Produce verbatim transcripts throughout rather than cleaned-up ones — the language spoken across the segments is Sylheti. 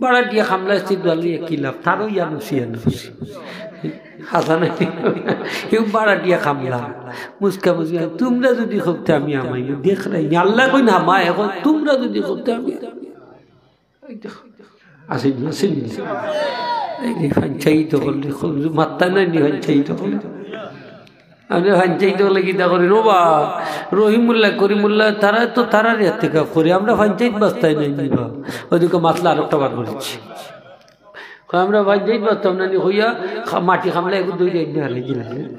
ভাড়াটিয়া কামলা আছে, দোয়ালি একই লাভ, তারও ইয়া নসি, ইয়া নসি। হাছা নানি? কেউ ভাড়াটিয়া কামলা, মুসকা মুসকা, "তুমরা যুদি কও তে আমি হামাইমু, দেখরায়নি।" আল্লায় কইন হামায়, অখন "তুমরা যুদি কও তে আমি হামাইমু।" আছে নি, আছে নি? এই যে পঞ্চায়েত অকল, মাত্তা নাই নি পঞ্চায়েত অকল? আমরা পঞ্চায়েত অকলে কিতা করি? ও বা, রহিমুল্লাহ, করিমুল্লাহ, তারা তো তারার এতেকাফ করে, আমরা পঞ্চায়েত বাস্তায় নাই নি বা। ওদিকে মাসলা আরোকটা বার করেছি। কয়, "আমরা পঞ্চায়েত বাস্তাম না নি," কইয়া খা-, মাটি কামলা একটু দুই দিন হারাই দিলাম।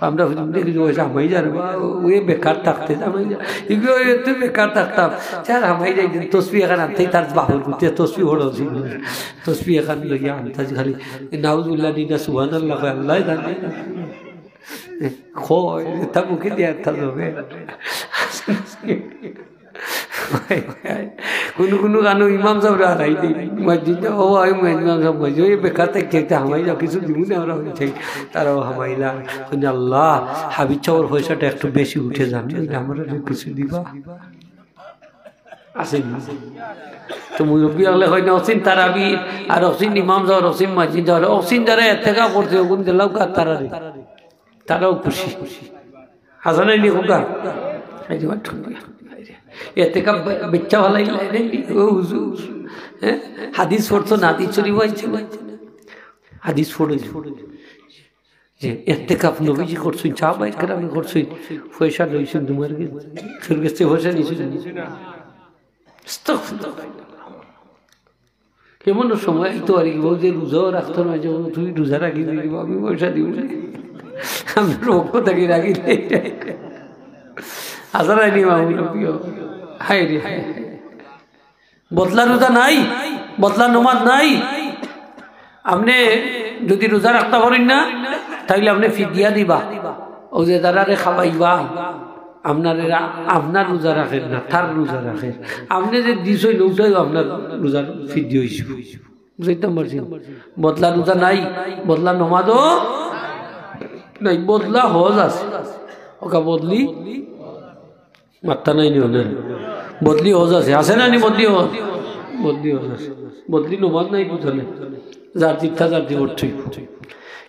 আমরা হুজুর দেখি যে ওই জামাই যার বা, ওই বেকার থাকতে জামাই যার। ইগো, ওই তো বেকার থাকতাম। চার হামাই যাই দিন, তসবি এখান আনতেই তার বাপর গুতে তসবি বড় ছিল। তসবি এখান লইয়া আনতা যে খালি, নাউজুবিল্লাহ, দিদা সুবহানাল্লাহ, কয়, আল্লাহ জানে। কয়, তা মুখে দিয়া তা যাবে। কুনু কুনু গানো ইমাম সাবরে হারাই দেই। মসজিদে, "ও, আমি ইমাম সাব কইছি, ওই বেকার থাকি একটা হামাই যাও, কিছু দিমু না আমরা হই থাকি।" তারাও হামাইলা। কইন, "আল্লাহ, হাবিব সাবর পয়সাটা একটু বেশি উঠে যান, ওই আমরা কিছু দিবা।" আছে নি? তো মুরব্বি অকলে কইন, "অসিন তারাবি, আর অসিন ইমাম সাব, অসিন মসজিদ, আর অসিন যারা এতেকাফ করছে, ওগুন দিলাও কার তারারে।" তারাও খুশি। হাছা নানি কউক্কা? এই যে মাত্র এতেকাফ বা-, বাচ্চা ভালাই লাগে নি? ও হুজুর, হ্যাঁ? হাদিস পড়ছো না? হাদিস শরীফ আইছে না? হাদিস পড়ো যে, যে এতেকাফ নবীজি করছইন, সাহাবায়ে কেরামে করছইন, পয়সা লইছইন তোমার গেছে, কেউর গেছে পয়সা নিছইন? আস্তাগফিরুল্লাহ। কেমন সময় তো আর কি, বউ যে রোজাও রাখতো না, যে, "তুই রোজা রাখি দিবি, আমি পয়সা দিব না।" আমরা রোগ থাকি রাখি দেই। হাছা নানি মামু প্রিয়। হায় রে, হায়। বদলা রোজা নাই, বদলা নমাজ নাই। আপনে যুদি রোজা রাখতা পারইন না, তাইলে আপনে ফিদিয়া দিবা। অউ যে যারারে খাওয়াইবা, আপনারে রা-, আপনার রোজা রাখের না, তার রোজা রাখের। আপনে যে দিছইন, অউটাইও আপনার রোজার ফিদিয়া অইছে। বুঝাইতাম পারছি? বদলা রোজা নাই, বদলা নমাজও নাই, বদলা হজ আছে। ওকা বদলি মাত্তা নাই নি, অনে? বদলি হজ আছে, আছে না নি বদলি হজ? বদলি হজ আছে। বদলি নমাজ নাই বুঝলে? যার জিতা যার দি অর্থই।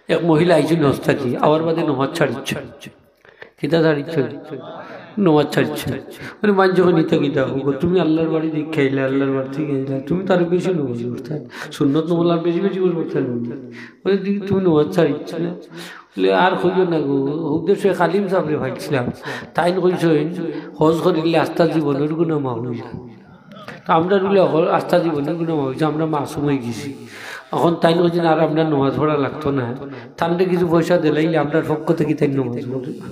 এক মহিলা আইছইন হজ থাকি, আওয়ার বাদে নমাজ ছাড়িছইন। কিতা ছাড়িছইন? নমাজ ছাড়িছইন। মানে, মানষে কইন, "ইতা কিতা কও গো? তুমি আল্লার বাড়ি দেখিয়া আইলা, আল্লার বাড়ি থাকি আইলা, তুমি তার বেশি নমাজ পড়তায়, সুন্নত নফল আর বেশি বেশি করে পড়তায় না?" মানে, "তুমি নমাজ ছাড়িছইন না?" বলে, "আর কইও না গো, হুদে শেখ আলিম সাবরে পাইছিলাম, তাইন কইছইন, হজ করিলে আস্তা জীবনর গুনা মাফ অই যায়।" তো আমরা বলে, "হজ আস্তা জীবনর গুনা মাফ অই যায়, আমরা মাসুম অই গেছি।" অখন তাইন কইছইন, "আর আমরা নমাজ পড়া লাগতো না, তানরে কিছু পয়সা দিলাইলে আমরার পক্ষ থাকি তাইন নমাজ পড়বা।"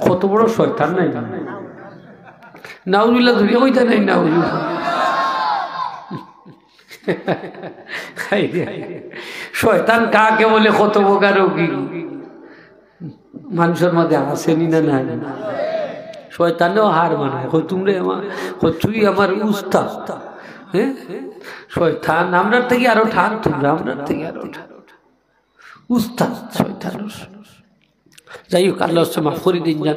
কত বড় শয়তান নায় নি? নাউজুবিল্লাহ, জুরে কইতা নায়, নাউজুবিল্লাহ। হায় রে, হায় রে। শয়তান কাকে বলে, কত প্রকার কি মানষর মাঝে আছে নি না নাই? শয়তানেও হার মানায়, কয়, "তুমরা আমার, কয়, তুই আমার উস্তাদ।" হ্যাঁ, শয়তান, আমরার থাকি আরো ঠান তুমরা, আমরার থাকি আরো ঠান। উস্তাদ শয়তানর। যাই হোক, আল্লায় মাফ করি দিন যান।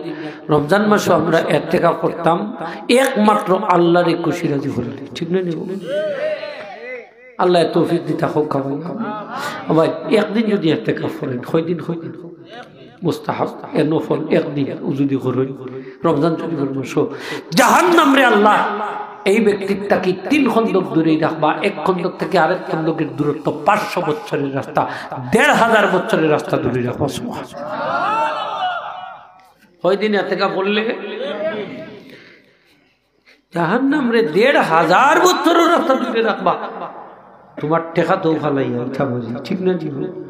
রমজান মাসো আমরা এতেকাফ করতাম একমাত্র আল্লারে খুশি রাজি করার লাগি, ঠিক না নি? আল্লায় তৌফিক দিতা হউক। ভাই, একদিন যুদি এতেকাফ করইন, কয়দিন, কয়দিন? মুস্তাহাব, এ নফল একদিন যুদি করইন, রমজান শরীফর মাসো, জাহান্নামরে আল্লায় এই ব্যক্তির থাকি তিন খন্দক দূরেই রাখবা, এক খন্দক থাকি আরেক খন্দকের দূরত্ব পাঁচশো বছরের রাস্তা, দেড় হাজার বছরের রাস্তা দূরেই রাখবা। সুবহানাল্লাহ। কয়দিন এতেকাফ করলে? জাহান্নামরে দেড় হাজার বছরর রাস্তা দূরে রাখবা। তুমার টেকা তো ফালাইয়া উঠা বুঝি, ঠিক না জীবন?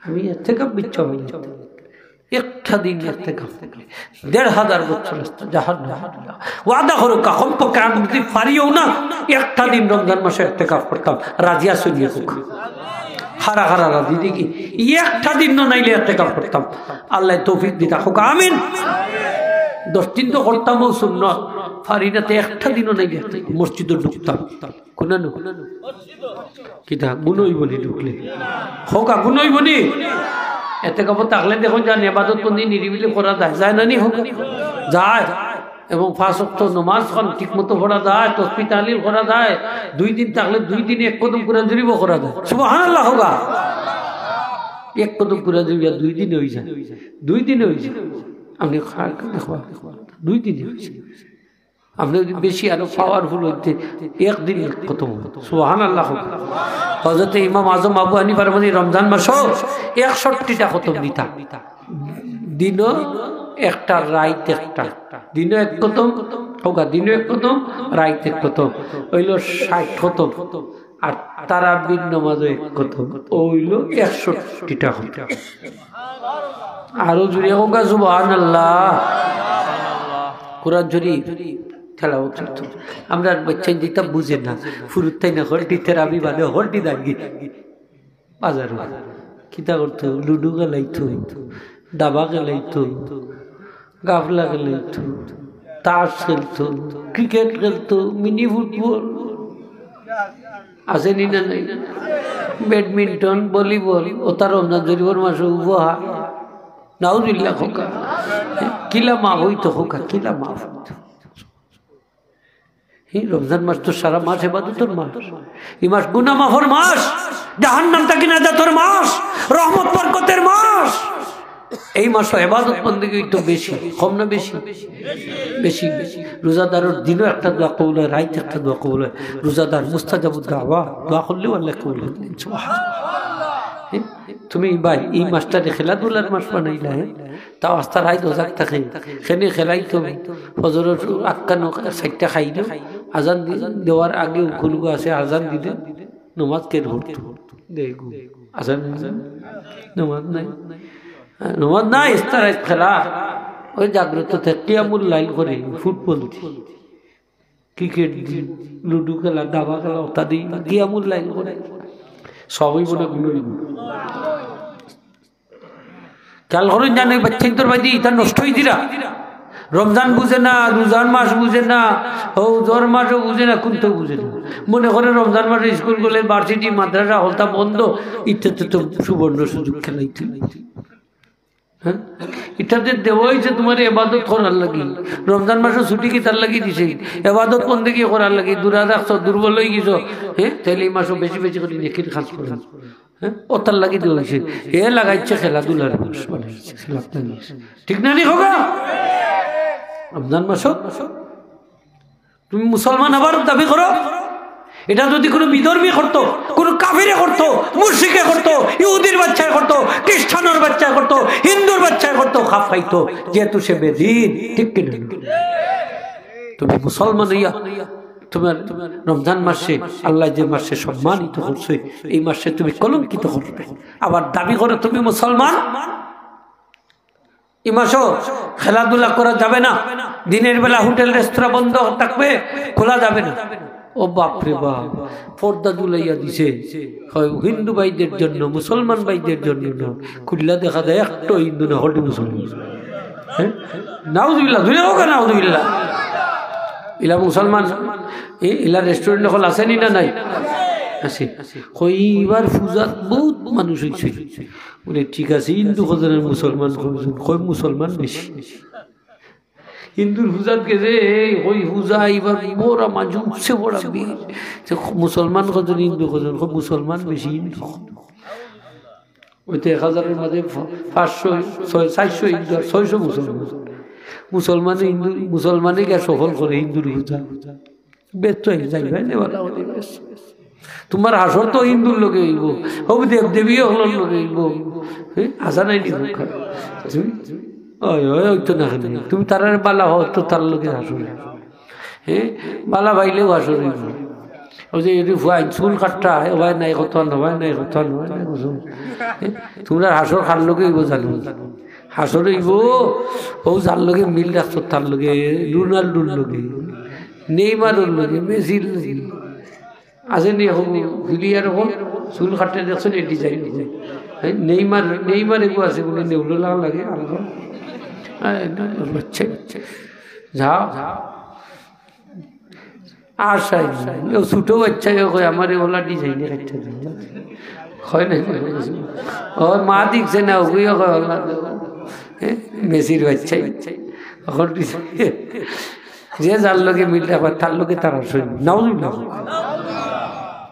আমি এতেকাফ বিচ্ছা অই যাইতাম। একটা দিন এতেকাফ করলে দেড় হাজার বছর রাস্তা জাহান্নাম। ওয়াদা করো, কমপক্ষে আমি যদি পারিও না, একটা দিন রমজান মাসো এতেকাফ করতাম। রাজি আছো নি কউক্কা? হারা হারা রাজি দেখি। একটা দিন না নাইলে এতেকাফ করতাম। আল্লায় তৌফিক দিতা হউক, আমিন। দশ দিন তো করতাম, ও সুন্নত, পারি না, তে একটা দিনও নাইলে মসজিদো ঢুকতাম। কুনানো? কিতা, গুনা অইবো নি ঢুকলে? কউক্কা, গুনা অইবো নি? এতেকাফো থাকলে দেখইন যান, ইবাদত বন্দি নিরিবিলি করা যায়, যায় না নি? কউক্কা, যায়। এবং পাঁচ ওয়াক্ত নমাজ খান ঠিক মতো পড়া যায়, তসবি তাহলিল করা যায়, দুই দিন থাকলে দুই দিনে এক কদম কোরআন শরীফও করা যায়। সুবহানাল্লাহ কউক্কা। এক কদম কোরআন শরীফ আর দুই দিনে অই যায়, দুই দিনে অই যায়। আপনে খা-, দেখবা, দুই দিনে অই যায়। আপনে যদি বেশি আরো পাওয়ারফুল অইতে, একদিন এক খতম অইতো। সুবহানাল্লাহ কউক্কা। হযরতে ইমাম আজম আবু হানিফা রহমাতুল্লাহ রমজান মাসো একষট্টিটা খতম দিতা। দিনো একটা, রাইত একটা। দিনো এক খতম, কউক্কা, দিনো এক খতম, রাইত এক খতম, অইলো ষাইট খতম। আর তারাবির নামাজো এক খতম, অইলো একষট্টিটা খতম। আরো জুরে কউক্কা, সুবহানাল্লাহ। কোরআন শরীফ তেলাওয়াত করতো। আমরার বাচ্চাইন যেতা বুঝে না, ফুরুত্তাই না, হল্টি তেরাবি বাদে হল্টি দাঁড়িয়ে বাজারো। কিতা করতো? লুডু খেলাইতো, দাবা খেলাইতো, গাফলা খেলাইতো, তাস খেলতো, ক্রিকেট খেলতো, মিনি ফুটবল, আছে নি না নাই? ব্যাডমিন্টন, ভলিবল, ওতা রমজান শরীফর মাসো উপহার। নাউজুবিল্লাহ কউক্কা। কিলা মাফ অইতো কউক্কা, কিলা মাফ অইতো। হি, রমজান মাস তো সারা মাস ইবাদতর মাস। ই মাস গুনাহ মাফর মাস, জাহান্নাম থাকি নাজাতর মাস, রহমত বরকতর মাস। এই মাসো ইবাদত বন্দেগী অইতো বেশি, কম না বেশি? বেশি। রোজাদারর দিনো একটা দোয়া কবুল অয়, রাইত একটা দোয়া কবুল অয়। রোজাদার মুস্তাজাবুদ দাওয়া, দোয়া করলেও আল্লায় কবুল করইন। সুবহানাল্লাহ। হি, তুমি ভাই, ই মাসটারে খেলাধুলার মাস বানাইলা, হে? তাও আস্তা রাইত অজাগ থাকে। কেনে খেলাইতো? ফজরর আক্কানো চাইরটা খাইলো, আজান দি-, দেওয়ার আগে উকুলগু আছে, আজান দিলে নমাজ কের পড়তো? দেখো, আজান দিলে নমাজ নাই। নমাজ নাই, আস্তা রাইত খেলা। ওই জাগ্রত থাকে, কিয়ামুল লাইল করে, ফুটবল দি, ক্রিকেট দি, লুডু খেলা, দাবা খেলা, ওতা দি, কিয়ামুল লাইল করে। সব অইবো না গুনাহ অইবো? খেয়াল করইন জানি, বাচ্চাইন্তর বায়দি ইতা নষ্ট অই দিরা। রমজান বুঝে না, রোজার মাস বুঝে না, হউ জোহর মাসও বুঝে না, কুন্তাও বুঝে না। মনে করে রমজান মাসো স্কুল, কলেজ, ভার্সিটি, মাদ্রাসা হকলতা বন্ধ, ইতাতে তো সুবর্ণ সুযোগ খেলাইতে। হে? ইতাতে দেওয়া অইছে তুমারে ইবাদত করার লাগি। রমজান মাসো ছুটি কিতার লাগি দিছে? ইবাদত বন্দেগী করার লাগি। দুরা রাখছো, দুর্বল অই গেছো, হে? তাইলে ই মাসো বেশি বেশি করি নেকির কাজ করো। হে? ওতার লাগি দেওয়া অইছে। হে লাগাইছে খেলাধুলার মাস, মানে খেলাধুলার মাস। ঠিক না নি কউক্কা? রমজান মাসো তুমি মুসলমান অবার দাবি করো, ইটা যদি কুনু বিধর্মী করতো, কুনু কাফিরে করতো, মুশরিকে করতো, ইহুদির বাচ্চায় করতো, খ্রিস্টানর বাচ্চায় করতো, হিন্দুর বাচ্চায় করতো, খাপ খাইতো, যেহেতু সে বেদিন, ঠিক কি না? তুমি মুসলমান অইয়া তুমার রমজান মাসে আল্লায় যে মাসে সম্মানিত করছে, এই মাসে তুমি কলঙ্কিত করবে, আবার দাবি করো তুমি মুসলমান। ই মাসো খেলাধুলা করা যাবে না, দিনের বেলা হোটেল রেস্তোরাঁ বন্ধ থাকবে, খোলা যাবে না। ও বাপ রে বাপ, পর্দা তুলাইয়া দিছে। হয় হিন্দু ভাইদের জন্য, মুসলমান ভাইদের জন্য না। খুললা দেখা যায় একটা হিন্দু না, হকলটি মুসলমান। হে? নাউজুবিল্লাহ, জুরে কউক্কা নাউজুবিল্লাহ। ইলা মুসলমান, এ, ইলা রেস্টুরেন্ট হকল আছে নি না নাই? আছে। কয়, "ইবার পূজাত বউত মানুষ অইছে।" বুলে, "ঠিক আছে, হিন্দু কয়জন আর মুসলমান কয়জন?" কয়, "মুসলমান বেশি।" হিন্দুর পূজাত গেছে, এই কয়, "পূজা ইবার বড় মানুষ উঠছে, বড় ভিড়।" তে মুসলমান কয়জন, হিন্দু কয়জন? কয়, "মুসলমান বেশি, হিন্দু কম।" অইতে এক হাজারর মাঝে ফা-, পাঁচশো, ছয়, চাইরশো হিন্দু আর ছয়শো মুসলমান। মুসলমানে হিন্দু, মুসলমানে গিয়া সফল করে হিন্দুর পূজা। ব্যস্ত অই যাইবা, নে বালা অই যাইবা। তুমার হাশর তো হিন্দুর লগে অইবো, হউ দেব দেবী হকলর লগে অইবো। হে, আশা নাই নি? তুমি, ওই, ওই, ওই তো না, তুমি তারারে বালা হও তো তার লগে হাশর। হে, বালা পাইলেও হাশর অইবো। ওই যে এটি ফুয়াইন চুল কাটতা, হে, ওবায় নাই কত, ওবায় নাই কত, ওবায় নাই কত। হে, তুমরার হাশর কার লগে অইবো জানো? হাশর অইবো, অউ যার লগে মিল রাখছো তার লগে, রোনাল্ডোর লগে, নেইমারর লগে, মেসির লগে। আছে নি অখন প্লেয়ার অখন চুল কাটতে দেখছো নি ডিজাইন অখন? হে, নেইমার, নেইমার এগু আছে বুলে নেউলো লাগা লাগে, আলাদা। আয়, না, বাচ্চা, বাচ্চা। যাও। আর চাই না। অউ ছোট বাচ্চায় কয়, "আমারে অলা ডিজাইনে কাটতে দেও।" কয় না, কয় না। ওর মা দেখছে না, অগুয়ে কয়, "অলা দেও।" হে, মেসির বাচ্চায়। তখন যে যার লগে মিল রাখবা, তার লগে তার হাশর অইবো। নাউজুবিল্লাহ।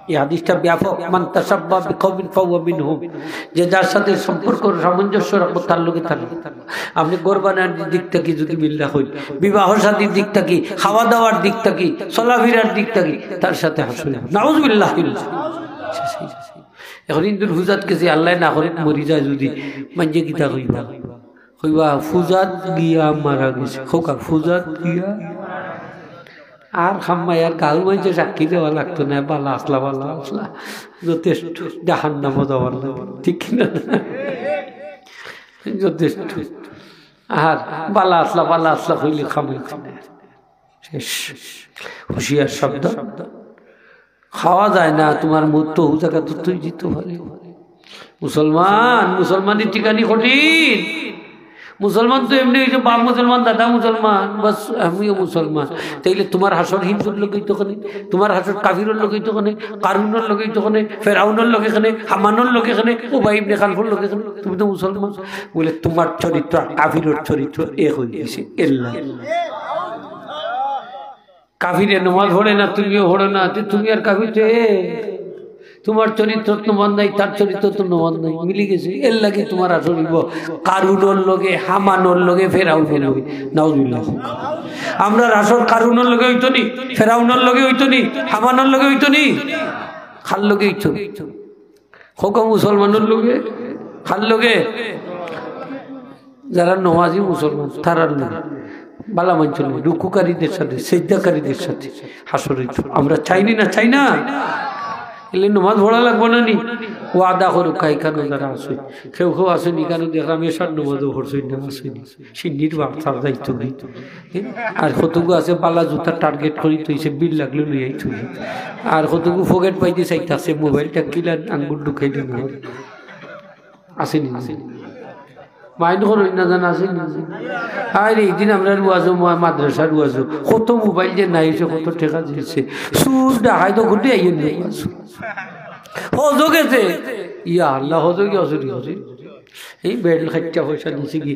এই হাদিসটা ব্যাপক, "মান তাশাব্বাহা বিকাওমিন ফাহুয়া মিনহুম।" যে যার সাথে সম্পর্ক, সামঞ্জস্য রাখবো, তার লগে তার। আপনে ঘর বানানির দিক থাকি যদি মিল রাখইন, বিবাহ শাদীর দিক থাকি, খাওয়া দাওয়ার দিক থাকি, চলাফিরার দিক থাকি, তার সাথে হাশর অইবো। নাউজুবিল্লাহ। এখন হিন্দুর পূজাত গেছে, আল্লায় না করউক মরি যায় যদি, মাইনষে কিতা কইবা? কইবা, "পূজাত গিয়া মারা গেছে।" কউক্কা, "পূজাত গিয়া।" আর খাম্মাই আর গাউ মাইনষে সাক্ষী দেওয়া লাগতো না, "বালা আছলা, বালা আছলা।" যথেষ্ট, জাহান্নামো যাওয়ার লাগি। ঠিক কি না? যথেষ্ট। আর "বালা আছলা, বালা আছলা" কইলে কাম অইতো না। শেষ। হুঁশিয়ার, সাবধান। খাওয়া যায় না, তুমার মউত তো অউ জাগাত থুই দিতো পারে। মুসলমান, মুসলমানির টিকানি কঠিন। মুসলমান তো এমনে অইছে বাপ মুসলমান, দাদা মুসলমান, বাস আমিও মুসলমান। তাইলে তুমার হাশর হিন্দুর লগে অইতো কেনে, তুমার হাশর কাফিরর লগে অইতো কেনে, কারুনর লগে অইতো কেনে, ফেরাউনর লগে কেনে, হামানর লগে কেনে, উবাই ইবনে খালফর লগে কেনে? তুমি তো মুসলমান। বলে, "তুমার চরিত্র আর কাফিরর চরিত্র এক অই গেছে।" এল্লা। কাফিরে নমাজ পড়ে না, তুমিও পড়ো না, তে তুমি আর কাফির তো এক। তুমার চরিত্রত নমাজ নাই, তার চরিত্রত নমাজ নাই, মিলি গেছে। এরলাগি তুমার হাশর অইবো কারুনর লগে, হামানর লগে, ফেরাউনর লগে। নাউজুবিল্লাহ। আমরার হাশর কারুনর লগে অইতো নি, ফেরাউনর লগে অইতো নি, হামানর লগে অইতো নি, কার লগে অইতো? কউক্কা মুসলমানর লগে, কার লগে? যারা নমাজি মুসলমান, তারার লগে। বালা মানষর লগে, রুকুকারীদের সাথে, সেজদাকারীদের সাথে হাশর অইতো। আমরা চাই নি না, চাই না? এলে নমাজ পড়া লাগবো না নি? ওয়াদা করউক্কা, ইখানো যারা আছইন, কেউ কেউ আছইন ইখানো দেখলাম এশার নমাজও পড়ছইন না, আছইন নি? সিন্নির বাপ তার যাইতো গি। আর কতগু আছে বালা জুতা target করি থইছে, বিল লাগলে লইয়া আইতো গি। আর কতগু পকেট পাইতে চাই থাকছে, মোবাইলটা কিলা আঙ্গুল ঢুকাইলে না। আছে নি? মাইন্ড করইন না জান, আছে নি? আরে, ইদিন আমরার ওয়াজো, মা-, মাদ্রাসার ওয়াজো, কত মোবাইল যে নাই অইছে, কত টেকা দিছে। চুর ডাকাইত তো ঘুরতে আইয়েন না ওয়াজো। হজো গেছে। ইয়া আল্লাহ, হজো গিয়া চুরি করে। এই বেল্ট খাইট্টা পয়সা নিছে গি,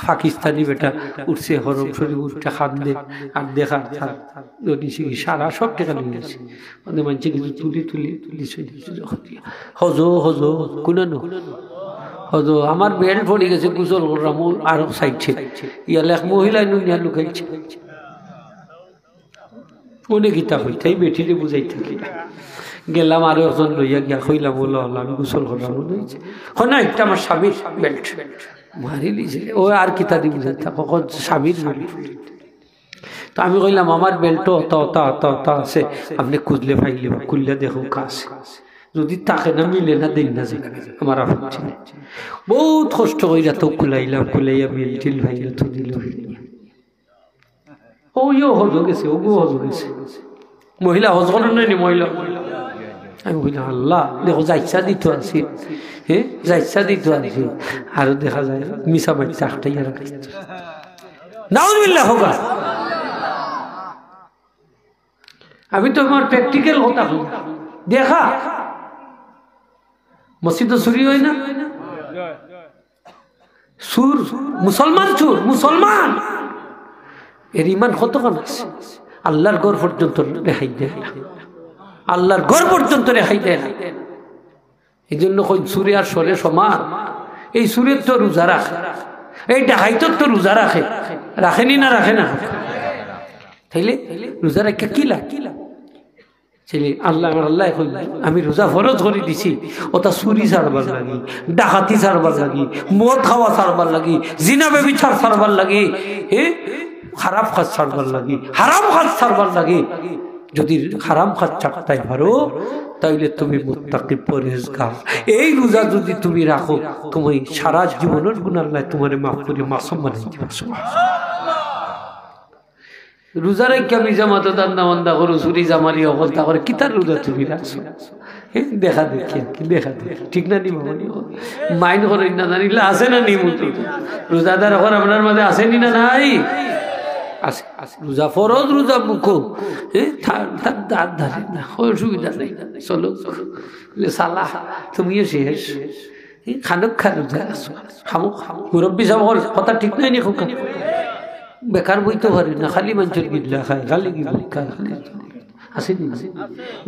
পাকিস্তানি বেটা উঠছে হরম শরীফ, উঠটা কান্দে, আর দেখা তার নিছে গি, সারা সব টেকা নিয়া গেছে। মানে মানষে কিছু তুলি তুলি তুলি তুলি তুলি যখন দিয়া, "হজো, হজো, কুনানো?" "হজো, আমার বেল্ট পড়ি গেছে, গোসল করলাম, ও আরো সাইডে।" ইয়ালে এক মহিলায় নুনিয়া লুকাইছে। অনে কিতা কইতা, এই বেটিরে বুঝাইতা কিলা? গেলাম আরো একজন লইয়া গিয়া কইলাম, "ওলা, ওলা, আমি গোসল করলাম, মনে অইছে।" "হ না, ইটা আমার স্বামীর বেল্ট।" মারি লিছে, ও আর কিতা দি বুঝাইতা, কখন স্বামীর বেল্ট। তো আমি কইলাম, "আমার বেল্টও অতা, অতা, অতা, অতা আছে, আপনে খুঁজলে পাইলে, খুললে দেখউক্কা আছে। যদি থাকে না, মিলে না, দেইন না যে, আমার আপত্তি নাই।" বউত কষ্ট কইরা তো খুলাইলাম, খুলাইয়া বেল্ট টিল পাইলে তো দিল। ও ইয়ো হজো গেছে, ওগু হজো গেছে। মহিলা হজ করেন নাই নি মহিলা? আমি কইলাম, "আল্লাহ, দেখো, যাইচ্ছা দিত আছি, হ্যাঁ, যাইচ্ছা দিত আছি।" আরো দেখা যায়, মিছা মাইচ্ছা আটকাইয়া রাখছে। নাউজুবিল্লাহ কউক্কা। আমি তো আমার প্র্যাকটিক্যাল কথা কই। দেখা, মসজিদো চুরি অয় না? চুর, মুসলমান চুর, মুসলমান। এর ইমান কতখান আছে? আল্লাহর ঘর পর্যন্ত রেহাই দেয় না। আল্লাহর ঘর পর্যন্ত রেহাই দেয় না। এই জন্য কই, চুরে আর চোরে সমান। এই চুরে তো রোজা রাখে, এই ডাকাইতে তো রোজা রাখে, রাখে নি না রাখে না? তাইলে রোজা রাখিয়া কি লাভ? তাইলে আল্লাহ, আমার আল্লায় কইলা, "আমি রোজা ফরজ করি দিছি, ওটা চুরি ছাড়বার লাগি, ডাকাতি ছাড়বার লাগি, মদ খাওয়া ছাড়বার লাগি, জিনা ব্যভিচার ছাড়বার লাগি, এ, খারাপ কাজ ছাড়বার লাগি, হারাম কাজ ছাড়বার লাগি।" যদি হারাম কাজ ছাড়তায় পারো, তাইলে তুমি মুত্তাকি পরহেজগার। এই রোজা যদি তুমি রাখো, তুমি সারা জীবনর গুনাহ আল্লায় তুমারে মাফ করি মাসুম বানাই দিবা। রোজা রাখিয়া মিছা মাতো ধান্দা-বান্দা করো, চুরি চামারি অকলতা করো, কিতার রোজা তুমি রাখছো? এ, দেখা দেখি আর কি, দেখা দেখি। ঠিক না নি বাবা নি? মাইন্ড করইন না জানিলে আছে না নি মুতো? রোজাদার অকল আপনার মাঝে আছে নি না নাই? আছে, আছে। রোজা ফরজ, রোজা মুখো। এ, তার, তার দাঁত ধরে না, অসুবিধা নাই। চলো, চলো। বলে, "শালা, তুমিও শেষ।" এ, খানক খা রোজা আছো। খামো, খামো। মুরব্বি সাব অকল, কথা ঠিক নায় নি, খুব খারাপ। বেকার বইতো পারে না, খালি মানষর গিল্লা খায়, খালি গিবত খায়, খালি। আছে নি?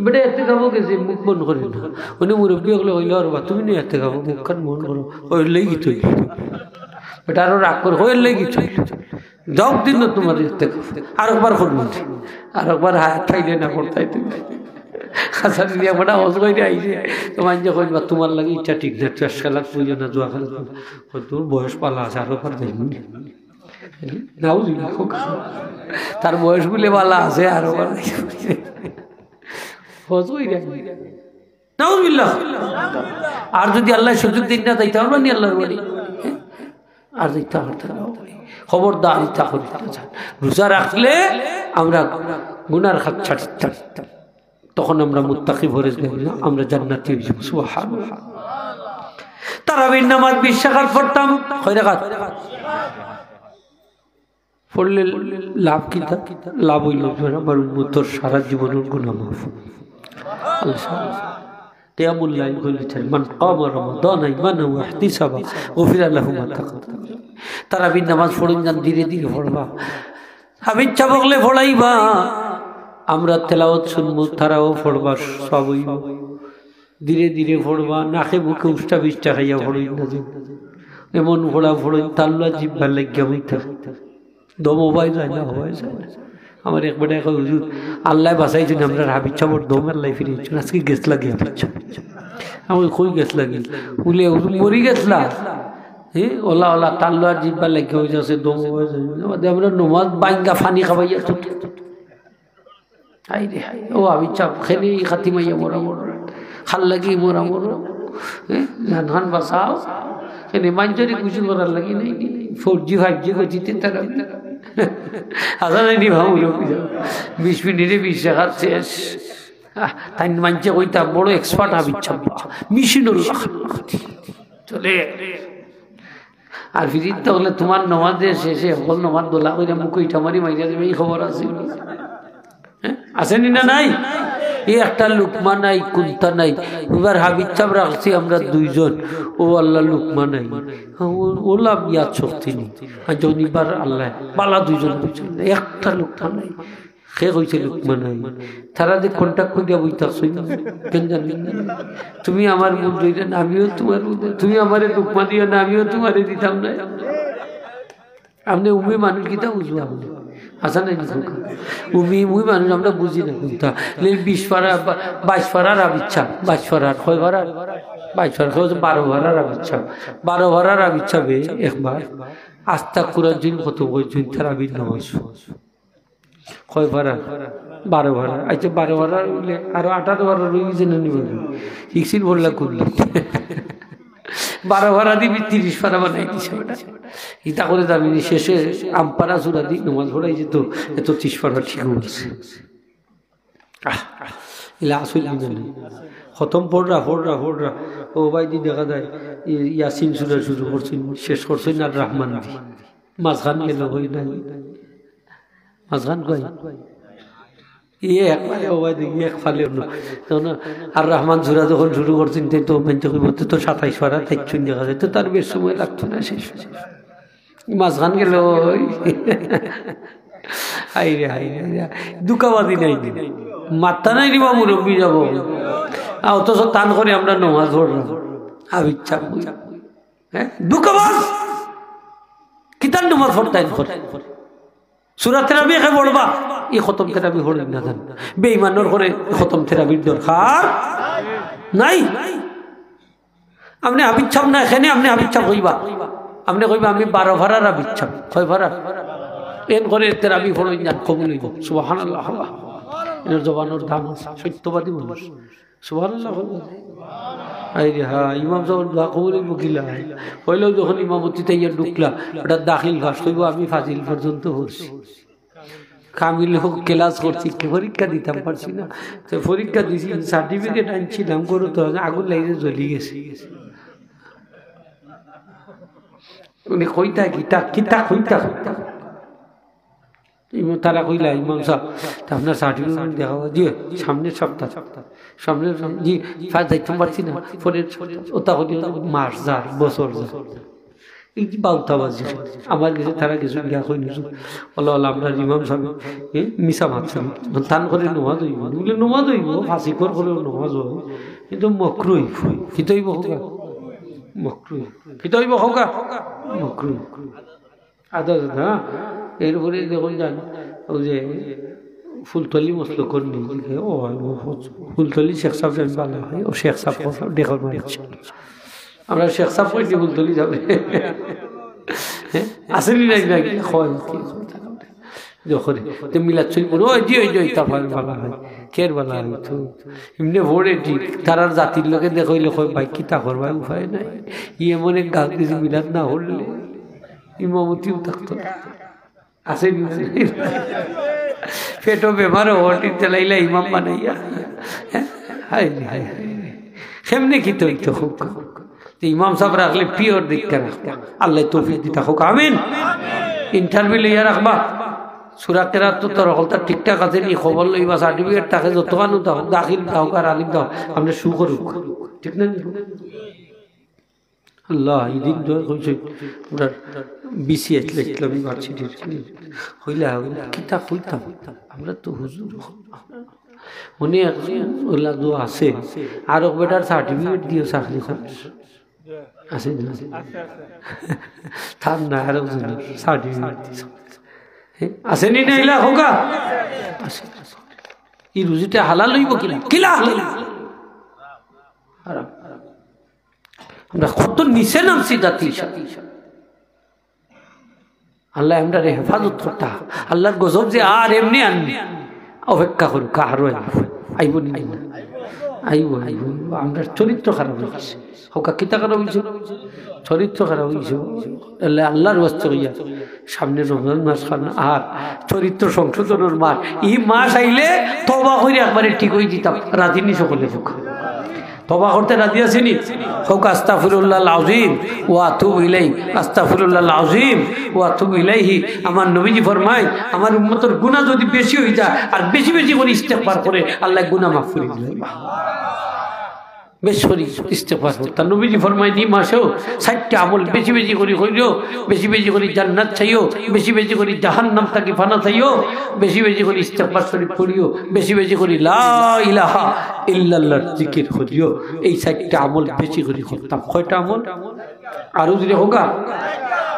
বেটা এতেকাফো গেছে, মুখ বন্ধ করে না। উনি মুরব্বি অকলে কইলা, "আরে বা, তুমি নি এতেকাফো, মুখ খান বন্ধ করো।" ওই লেগি তুই। বেটা আরো রাগ করে, "ওই লেগি তুই। যাও দিন না তোমার এতেকাফো।" আরেকবার করবো। আরেকবার হাত খাইলে না করতাই তুমি। হাসান মিয়া বেটা হজ কইরা আইছে। তো মানষে কইবা, "তোমার লাগি ইটা ঠিক না, তুই আজকাল আর কইও না, জুয়া খেলা।" কই, "তোর বয়স বালা আছে, আরেকবার যাইমু নি।" নাউজুবিল্লাহ। তার বয়স বুলে বালা আছে, আরেকবার যাইমু। হজ কইরা। নাউজুবিল্লাহ। আর যদি আল্লায় সুযোগ দেইন না, যাইতা পারবা নি আল্লার বাড়ি? আর যাইতা পারতা না। খবরদার, ইতা করিতা না। রোজা রাখলে আমরা গুনার খাত ছাড়িতাম। তখন আমরা মুত্তাকি পরেজগার না, আমরা জান্নাতি অইযিমু। সুবহানাল্লাহ। তারাবির নামাজ বিশ রাকাত পড়তাম, কয় রাকাত? পড়লে লাভ কিতা? লাভ অইলো যে আমার উম্মতর সারা জীবনর গুনাহ মাফ। আল্লাহ। কিয়ামুল লাইল কইলে, "মান কামা রমাদানা ঈমানান ওয়া ইহতিসাবা গুফিরা লাহু মা তাকাদ্দাম।" তারাবির নামাজ পড়ইন যান, ধীরে ধীরে পড়বা। হাফিজ ছাব অকলে পড়াইবা, আমরা তেলাওয়াত শুনমু, তারাও পড়বা, সওয়াব অইবো। ধীরে ধীরে পড়বা, নাকে মুখে উষ্টা বিষ্টা খাইয়া পড়ইন না যে। এমন পড়া পড়ইন, তার লগে জিব্বা লাগিয়া বইতা। দম অবায় যায় না, অবায় যায় না। আমার এক বেটায় কয়, "হুজুর, আল্লায় বাঁচাইছইন, আমরার হাফিজ ছাবর দম আল্লায় ফিরাইছইন, আজকে গেছলাগি হাফিজ ছাব।" আমি কই, "কই গেছলাগি?" বুলে, "হুজুর, মরি গেছলা।" হে, ওলা, ওলা, তার লগে জিব্বা লাগিয়া অই যাচ্ছে, দম অবায় যায় না। বাদে আমরা নমাজ ভাঙ্গা পানি খাবাইয়া তো। হায় রে হায়, ও হাফিজ ছাব, কেনে ই খাতিমাইয়া মরা মরো, কার লাগি মরা মরো, হ্যাঁ, জান খান বাঁচাও, কেনে মানষরে খুশি করার লাগি নায় নি, four G five G গতিতে তারাবি। হাছা নায় নি ভাবু, বিশ মিনিটে বিশ রাকাত শেষ। আহ, তাইন মানষে কইতা বড় expert হাফিজ ছাব, মেশিন অলা। চলে। আর ফিরিত অকলে তোমার নমাজর শেষে হকল নমাজ দলা কইরা মুখো ইটা মারি মাইরা দিবা, ই খবর আছে? হ্যাঁ? আছে নি না নাই? ই একটা লুকমা নাই, কুন্তা নাই। ইবার হাফিজ ছাব রাখছি আমরা দুইজন। ও আল্লাহ, লুকমা নাই। ও, ওলা ইয়াদ শক্তি নি। আর যখন ইবার আল্লাহ, বালা দুইজন, দুইজন। একটা লুকমা নাই। কে কইছে লুকমা নাই? তারা যে contact করিয়া বই থাকছইন, কেন জানি না। তুমি আমার ভুল ধইরায় না, আমিও তোমার ভুল ধই-, তুমি আমারে লুকমা দিও না, আমিও তোমারে দিতাম না। আপনে উমি মানুষ কিতা বুঝবা আপনে? হাছা নায় নি? উমি, উমি মানুষ আমরা বুঝি না কুন্তা। লে বিশ পারা, বা-, বাইশ পারার হাফিজ ছাব, বাইশ পারার, কয় পারার? বাইশ পারার, কয় বারো পারার হাফিজ ছাব। বারো পারার হাফিজ ছাবে একবার আস্তা কুরআন শরিফ খতম করছইন তারাবির নামাজ। কয় পারা? বারো পারা। আচ্ছা, বারো পারা অইলে আরো আঠারো পারা রই গেছে না নি? হিকসিন বললা কুল্লি। বারো পারা দি তিরিশ পারা বানাই দিছে বেটা। ইতা করে জানি নি, শেষে আমপারা সুরা দি নমাজ পড়াই যেত, এত তিরিশ পারা ঠিক অইছে। আহ, ইলা আসল ইমান। খতম পড়রা, পড়রা, পড়রা। ও ভাই দি দেখা যায়, ই-, ইয়াসিন সুরা শুরু করছইন, শেষ করছইন আর রহমান দি। মাঝখান গেল, কই নাই। মাঝখান কই? ইয়ে একবারে, ও ভাই দেখি এক ফালে অন্য। তখন আর রহমান সুরা যখন শুরু করছইন, তে তো মানষে কইবো, "তে তো সাতাইশ পারা, তাই চুন দেখা যায়, তো তার বেশ সময় লাগতো না শেষ।" মাঝখান গেল, ওই। হায় রে, হায় রে, হায় রে। ধুকাবাজি নায় নি? মাত্তা নায় নি বা মুরব্বি যাবো। আ, অথচ তান করে আমরা নমাজ পড়লাম। হাফিজ ছাব। হ্যাঁ? ধুকাবাজ। কিতার নমাজ পড়তায় না করে? সুরা তেরাবি কে পড়বা? ই খতম তেরাবি পড়ইন না জান। বেইমানর করে খতম তেরাবির দরকার নাই। আপনে হাফিজ ছাব না, এখানে আপনে হাফিজ ছাব কইবা। আপনে কইবা, "আমি বারো পারার হাফিজ ছাব।" কয় পারা? এন করে তেরাবি পড়ইন যান, কবুল অইবো। সুবহানাল্লাহ। এর জবানর দাম আছে, সত্যবাদী মানুষ। সুবহানাল্লাহ। আরে হ্যাঁ, ইমাম সাবর দোয়া কবুল অইবো কিলা? অইলেও যখন ইমামতি তাইয়া ঢুকলা, ওটা দাখিল পাস কইবো, "আমি ফাজিল পর্যন্ত পড়ছি।" কামিল হক ক্লাস করছি, কি পরীক্ষা দিতাম পারছি না। তো পরীক্ষা দিছি, certificate আনছিলাম, গরু তো আগুন লাগিয়া জ্বলি গেছে। উনি কইতা কিতা, কিতা কইতা, কইতা। ইমাম তারা কইলা, "ইমাম সাব, তা আপনার certificate দেখাও।" "জি, সামনের সপ্তাহ।" সামনের, জি, ফার্স্ট যাইতাম পারছি না, পরের সপ্তাহ। ওটা কইতে মাস যার, বছর যার। এই যে বাউতাবাজি, আমার গেছে তারা কিছু গিয়া কই নিছু, "ওলা, ওলা, আমরার ইমাম সাব, এ, মিছা মাতছইন।" তান করে নমাজ অইবো, বুলে নমাজ অইবো, ফাসিকর করে নমাজ অইবো, কিন্তু মকরু অইবো। কিতা অইবো কউক্কা? মকরু। কিতা অইবো কউক্কা? মকরু। আদা, আদা, হ্যাঁ? এরপরে দেখইন যান, ওই যে ফুলতলি মসলকর নি, ও, ও, ফুলতলি শেখ সাব যাইন ভালা অয়, ও শেখ সাব, দেখো না, আমরা শেখ সাব কই যে ফুলতলি যাবে। হ্যাঁ? আছে নি নাই, নাই? হয়, কি হয়? যখন, তে মিলাদ শরীফ পড়ো, ওই যে, ওই যে, ওই তারপরে ভালা অয়। কের ভালা অয় তো? এমনে পড়ে ঠিক, তারার জাতির লগে দেখা অইলে কয়, "ভাই, কিতা করবা? উপায় নাই।" ই এমন এক গাল দিছে, মিলাদ না পড়লে ইমামতিও থাকতো না। আছে নি? পেটো বেমার অইয়া, চালাইলা ইমাম বানাইয়া। হায় রে, হায় রে। কেমনে কিতা অইতো কউক্কা? তে ইমাম সাব রাখলে pure দেখতে রাখবা। আল্লায় তৌফিক দিতা কউক্কা। আমিন। Interview লইয়া রাখবা। সূরা কেরাত তো তার হকলতা ঠিকঠাক আছে নি, খবর লইবা, certificate থাকে যতখানো থাকউক, দাখিল থাকউক আর আলিম থাকউক, আপনে শু করউক। ঠিক না নি? আল্লাহ, এই দিন তো কইছে, আমরা বিসিএস ইসলামী ইউনিভার্সিটির কইলা, কিতা কইতাম? আমরা তো হুজুর, মনে একজন ওলা দোয়া আছে, আর এক বেটার certificate দিও চাকরি করে। আছে না? তার না, আর একজন certificate দিছে। হ্যাঁ? আছে নি না ইলা কউক্কা? আছে। এই রুজিটা হালাল অইবো কিলা? কিলা হালাল? হারাম। আমরা কত নিচে নামছি জাতি হিসাবে। আল্লায় আমরারে হেফাজত করতা। আল্লার গজব যে আর এমনে আননি। অপেক্ষা করউক্কা, আরো আইবো। আইবো নি না? আইবো, আইবো। আমরার চরিত্র খারাপ অইছে। কউক্কা কিতা খারাপ অইছে? চরিত্র খারাপ অইছে। আল্লাহ, আল্লার ওয়াস্তে কইয়া, সামনে রমজান মাস খান আর চরিত্র সংশোধনর মাস। ই মাস আইলে তওবা করি একবারে ঠিক অই যিতাম। রাজি নি সকলে কউক্কা? তওবা করতে রাজি আছি নি? কউক্কা, "আস্তাগফিরুল্লাহাল আযীম ওয়া আতুবু ইলাইহি, আস্তাগফিরুল্লাহাল আযীম ওয়া আতুবু ইলাইহি।" আমার নবীজি ফরমাইন, "আমার উম্মতর গুনা যদি বেশি অই যায় আর বেশি বেশি করি ইস্তেগফার করে, আল্লায় গুনা মাফ করি দিবা।" বেশি করি ইস্তেগফার করতা। নবীজি ফরমাইন, "ই মাসেও চাইরটা আমল বেশি বেশি করি করিও, বেশি বেশি করি জান্নাত চাইও, বেশি বেশি করি জাহান্নাম থাকি ফানা চাইও, বেশি বেশি করি ইস্তেগফার শরীফ পড়িও, বেশি বেশি করি লা ইলাহা ইল্লাল্লাহর জিকির করিও।" এই চাইরটা আমল বেশি করি করতাম। কয়টা আমল? আরো জোরে কউক্কা।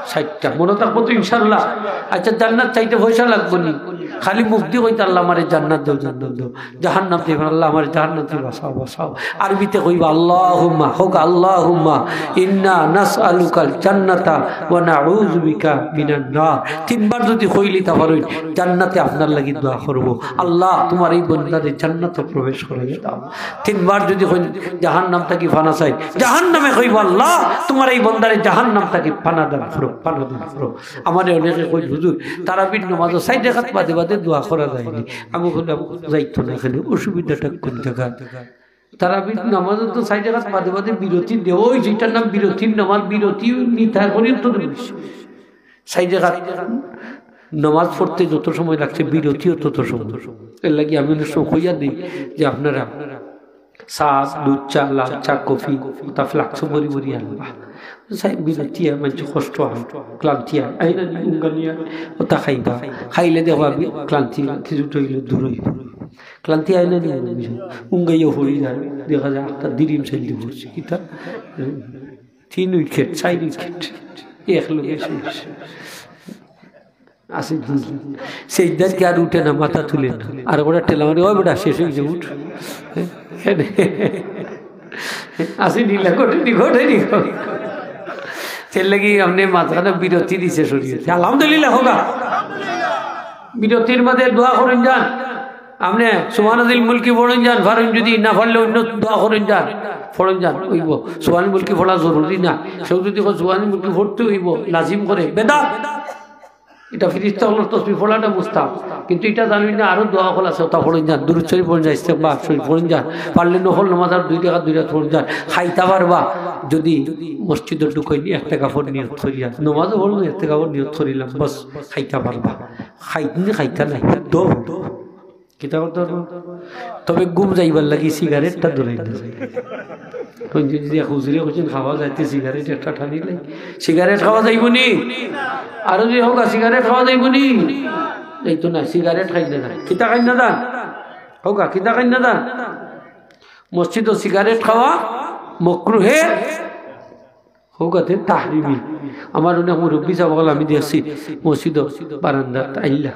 চাইরটা। মনো থাকবো তো ইনশাআল্লাহ? আচ্ছা, জান্নাত চাইতে পয়সা লাগবো নি? খালি মুখ দি কইতা, "আল্লাহ, আমারে জান্নাত দেও, জান্নাত দেও।" জাহান্নাম থাকি, "আল্লাহ, আমারে জাহান্নাম থাকি বাঁচাও, বাঁচাও।" আরবিতে কইবা, "আল্লাহুম্মা", কউক্কা, "আল্লাহুম্মা ইন্না নাসআলুকাল জান্নাতা ওয়া নাউযু বিকা মিনান নার।" তিনবার যদি কইলিতা পারইন, জান্নাতে আপনার লাগি দোয়া করবো, "আল্লাহ, তুমার এই বন্দারে জান্নাতো প্রবেশ করাইয়া দাও।" তিনবার যদি কইন, "জাহান্নাম থাকি ফানা চাই", জাহান্নামে কইবো, "আল্লাহ, তুমার এই বন্দারে জাহান্নাম থাকি ফানা দান করো, ফানা দান করো।" আমারে অনেকে কইন, "হুজুর, তারাবির নামাজো চাইর রাকাত বাদে বাদে দোয়া করা যায় নি।" আমি কইলাম, "যাইতো না, এখানে অসুবিধাটা কোন জাগাত?" তারাবির নামাজো তো চাইর রাকাত বাদে বাদে বিরতি দেওয়া অইছে, ইটার নাম বিরতির নামাজ, বিরতি নিতা করি তো দেওয়া অইছে। চাইর রাকাত নামাজ পড়তে যত সময় লাগছে, বিরতিও তত সময়। এর লাগি আমি অনেক সময় কইয়া দেই যে আপনারা চা, দুধ চা, লাল চা, কফি, ওটা ফ্লাক্সো ভরি ভরি আনবা। চাই বিরতি আর মানষে কষ্ট অয়, ক্লান্তি অয়। আইনা নি উঙ্গানিয়া, ওটা খাইবা। খাইলে দেখবা বি-, ক্লান্তি কিছু অইলে দূর অইবো। ক্লান্তি আইনা নি উঙ্গাইয়া পড়ি যায়, দেখা যায় একটা দিরিম সাইল দিব। কিতা? তিন উইকেট, চাইর উইকেট, এক লগে শেষ। আছে নি? সেজদাত কি আর উঠে না, মাথা তুলে না। আর ওরা ঠেলা মারে, "ওই বেটা, শেষ অইছে, উঠ।" আছে নি? ইলা ঘটে নি, ঘটে নি। এর লাগি আপনে মাঝখানো বিরতি দিছে শরীয়তে। আলহামদুলিল্লাহ কউক্কা। বিরতির মাঝে দোয়া করইন যান। আপনে সুবহানাজিল মুলকি পড়ইন যান, পারইন যদি, না পারলে অন্য দোয়া করইন যান, পড়ইন যান, অইবো। সুবহানাজিল মুলকি পড়া জরুরি না। কেউ যদি কয় সুবহানাজিল মুলকি পড়তে অইবো, লাজিম করে, বেদাত। ইটা ফিরিস্তা অকলর তসবিহ পড়াটা মুস্তাহাব, কিন্তু ইটা জানইন না, আরো দোয়া অকল আছে, ওটা পড়ইন যান, দুরুদ শরীফ পড়ইন যান, ইস্তেগফার শরীফ পড়ইন যান, পারলে নফল নামাজ আর দুই রাকাত, দুই রাকাত পড়ইন যান, খাইতা পারবা। যদি মসজিদো ঢুকইন, ইতেকাফর নিয়ত করিয়া, নামাজও পড়মু, ইতেকাফর নিয়ত করিলাম, বাস, খাইতা পারবা। খাইতা নি, খাইতা নায়, দো। কিতা করতে পারবো? তবে ঘুম যাইবার লাগি সিগারেটটা ধরাই না। কোন যদি এক হুজুরে কইছেন খাওয়া যাইতে সিগারেট একটা টানি লাই, সিগারেট খাওয়া যাইবো নি? আরো যদি হোক, সিগারেট খাওয়া যাইবো নি? এই তো না, সিগারেট খাই না যান। কিতা খাই না যান? হোক, কিতা খাই না যান? মসজিদো সিগারেট খাওয়া মকরুহে, হোক, তাহরিমি। আমার অনেক মুরব্বী সাহেব অকল আমি দেখছি, মসজিদো বারান্দাত আইলা,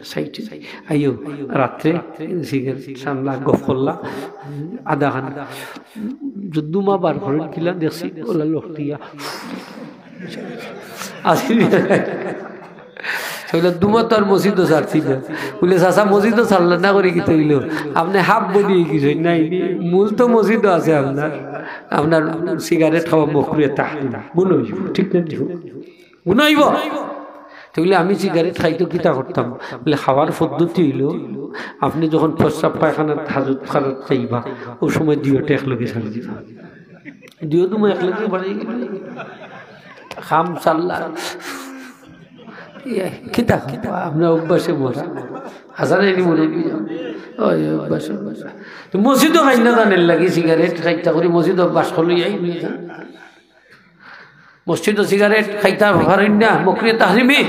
সাইডে আইও, রাত্রে সিগারেট টানলা, গফ করলা, আধা খান, দুমা বার করেন কিলা দেখছি, ওলা লটিয়া। আসি। বলে, "দুমা তো আর মসজিদো ছাড়ছি না।" বলে, "চাচা, মসজিদো ছাড়লা না করি কিতা অইলো? আপনে হাফ বডি কিছু নাই নি? মূল তো মসজিদো আছে আপনার, আপনার সিগারেট খাওয়া মকরুহে তাহরিম, গুনা অইবো, ঠিক না?" গুনা অইবো। তো বলে, "আমি সিগারেট খাইতো কিতা করতাম?" বলে, "খাওয়ার পদ্ধতি অইলো, আপনে যখন প্রস্রাব পায়খানা হাজত খানাত যাইবা, অউ সময় দুইওটা একলগে ছাড়ি দিবা।" দুইও দুমা একলগে বাড়ি গেল। খাম চাল্লা। ইয়ে, কিতা খাম? আপনার অভ্যাসে মরা। হাসান এনি মনে অই, অভ্যাসে মরা। তো মসজিদো খাই না জানের লাগি, সিগারেট খাইতা করি মসজিদো অভ্যাস করলো, এই নিয়ে যান। মসজিদো সিগারেট খাইতা পারেন না, মকরুহে তাহরিমি।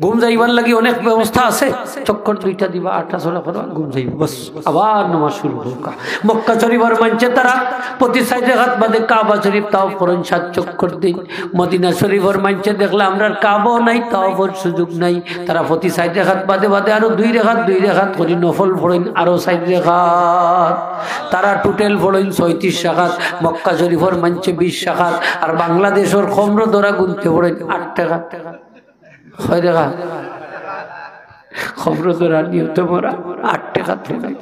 ঘুম যাইবার লাগি অনেক ব্যবস্থা আছে। চক্কর দুইটা দিবা, আটা ছড়া করবা, ঘুম যাইবা, বাস, আবার নামাজ শুরু করবা। মক্কা শরীফর মানষে তারা প্রতি চাইর রেকাত বাদে কাবা শরীফ তাওয়াফ করইন, সাত চক্কর দেইন। মদিনা শরীফর মানষে দেখলে আমরার কাবাও নাই, তাওয়াফর সুযোগ নাই। তারা প্রতি চাইর রেকাত বাদে বাদে আরো দুই রেকাত, দুই রেকাত করি নফল পড়ইন, আরো চাইর রেকাত। তারা টোটাল পড়ইন ছয়ত্রিশ রেকাত, মক্কা শরীফর মানষে বিশ রেকাত, আর বাংলাদেশর কমরো ধরা গুনতে পড়ইন আট রেকাত। কয় রেকাত? কমরো ধরা নিয়তে মরা আট রেকাত পড়ে।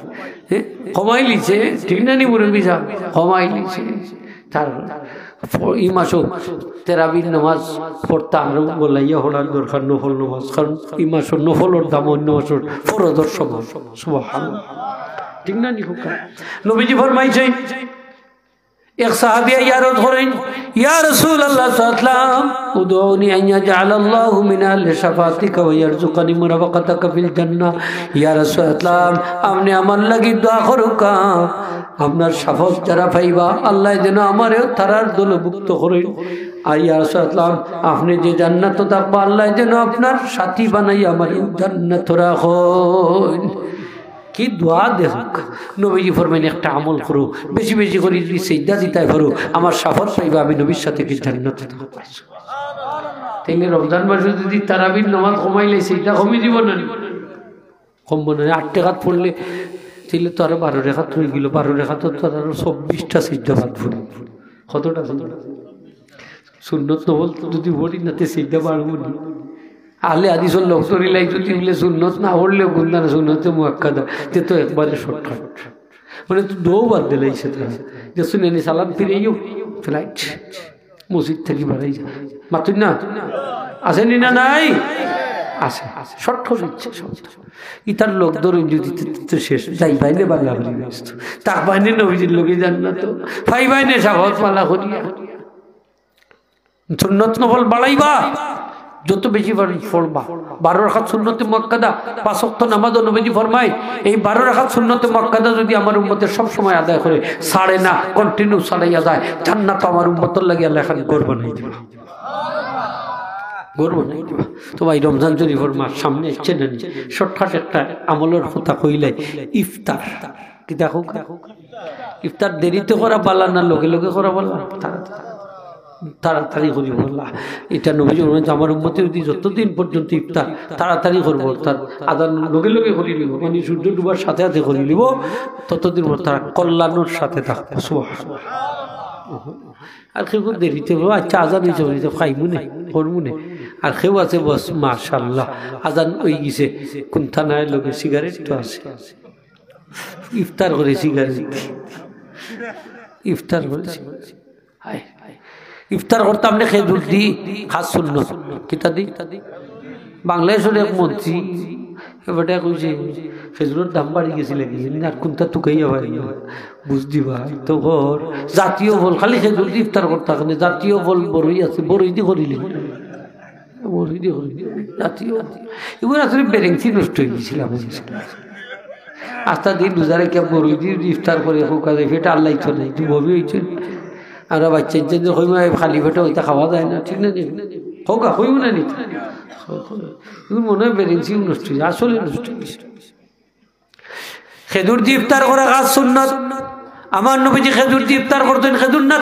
এ, কমাইলিছে, ঠিক না নি মুরব্বী সাহেব? কমাইলিছে। তার ফ-, ই মাসো তেরাবির নামাজ পড়তা আরো বলাইয়া হওয়ার দরকার, নফল নামাজ, কারণ ই মাসো নফলর দাম অন্য মাসর ফরজর সমান। সুবহানাল্লাহ। ঠিক না নি? নবীজি ফরমাইছে, এক সাহাবী আইয়া আরজ করেন, "ইয়া রাসূলুল্লাহ সাল্লাল্লাহু আলাইহি ওয়াসাল্লাম, উদউনি আন ইয়াজআলাল্লাহু মিন আহলি শাফাআতিকা ওয়া ইয়ারযুকানি মুরাফাকাতাকা ফিল জান্নাহ।" ইয়া রাসূলুল্লাহ, আপনে আমার লাগি দোয়া করউক্কা, আপনার শাফাআত যারা পাইবা, আল্লায় যেন আমারেও তারার দলভুক্ত করইন। আর ইয়া রাসূলুল্লাহ, আপনে যে জান্নাতো থাকবা, আল্লায় যেন আপনার সাথী বানাইয়া আমারেও জান্নাতো রাখইন। কি দোয়া দেখউক্কা। নবীজি ফরমাইন, "একটা আমল করো, বেশি বেশি করি যদি সিজদা দিতায় পারো, আমার শাফাআত পাইবা, আমি নবীর সাথে কি জান্নাতে থাকবা।" তাইলে রমজান মাসো যদি তারাবির নামাজ কমাইলে সিজদা কমি দিবো না নি? কমবো না, আট রেকাত পড়লে, তাইলে তো আরো বারো রেকাত রইগেলো, বারো রেকাতো তো আরো চব্বিশটা সিজদা বাদ পড়ে। কতটা সিজদা? সুন্নত নফল যদি পড়ি না, তে সিজদা বাড়বো নি। আহলে হাদিসর লোক ধরিলাই যদি বলে সুন্নত না পড়লে গুন্দার সুন্নতে মুআক্কাদা, তে তো একবারে shortcut। মানে তো দোয়া বাদ দিলাইছে তারা। যে শুনে নি সালাম ফিরাইও, flight। মসজিদ থাকি বাড়াই যা। মাতুন না? আছে নি না নাই? আছে। Short করি দিছে সব। ইতার লোক ধরইন যদি তে, তে তো শেষ। যাইবায় নে বালা করি ব্যস্ত। থাকবায় নে নবীজির লগে জান্নাতো। পাইবায় নে শাফাআত মালা করিয়া। সুন্নত নফল বাড়াইবা, যত বেশি পারি পড়বা। বারো রাকাত সুন্নতে মুআক্কাদা, পাঁচ ওয়াক্ত নামাজও নবীজি ফরমায়, এই বারো রাকাত সুন্নতে মুআক্কাদা যদি আমার উম্মতে সব সময় আদায় করে, ছাড়ে না, continue চালাইয়া যায়, জান্নাত আমার উম্মতর লাগি আল্লায় একখান ঘর বানাই দিবা। ঘর বানাই দিবা। তো ভাই, রমজান শরীফর মাস সামনে আইছে না নি? Shortcut একটা আমলর কথা কইলাই, ইফতার। কিতা কউক্কা? ইফতার দেরিতে করা বালা না লগে লগে করা বালা? তাড়াতাড়ি। তাড়াতাড়ি করি বালা। ইটা নবীজি ফরমাইন, আমার উম্মতে যদি যতদিন পর্যন্ত ইফতার তাড়াতাড়ি করবো, অর্থাৎ আজান লগে লগে করিলিবো, মানে সূর্য ডুবার সাথে সাথে করিলিবো, ততদিন পর্যন্ত তারা কল্যাণর সাথে থাকবো। সুবহানাল্লাহ। আর কেউ কেউ দেরিতে বলে, "আচ্ছা, আজান অইছে, অইছে, খাইমু নে, করমু নে।" আর কেউ আছে, বস, মাশাআল্লাহ, আজান অইগেছে, কুন্তা নায়, লগে সিগারেট তো আছে। ইফতার করে সিগারেট দি। ইফতার করে সিগারেট। হায়। ইফতার করতাম নে খেজুর দি, খাছ সুন্নত। কিতা দি? বাংলাদেশর এক মন্ত্রী, এবারে কইছে, "খেজুরর দাম বাড়ি গেছে লাগি, আর কুন্তা তুকাইয়া পারি না।" বুঝ দিবা, তো কর, জাতীয় ফল, খালি খেজুর দি ইফতার করতা কেনে, জাতীয় ফল বড়ই আছে, বড়ই দি করিলে। বড়ই দি করি, জাতীয়। এগুলো আসলে বেরেন্সি নষ্ট অই গেছিল আমার। আস্তা দিন রোজা রেখে বড়ই দি ইফতার করে, খোকা যায়, পেট আল্লাহ তো নাই, তুই ববি হইছে। আমরা বাচ্চা ইচ্ছা যে কইমা, "এই খালি পেটে ওইটা খাওয়া যায় না, ঠিক না নি?" খোকা, কইমু না নি? এগুলো মনে হয় বেরেন্সি নষ্ট অই গেছে, আসলে নষ্ট অই গেছে। খেজুর দি ইফতার করা খাস সুন্নত। আমার নবীজি খেজুর দি ইফতার করতেন, খেজুর না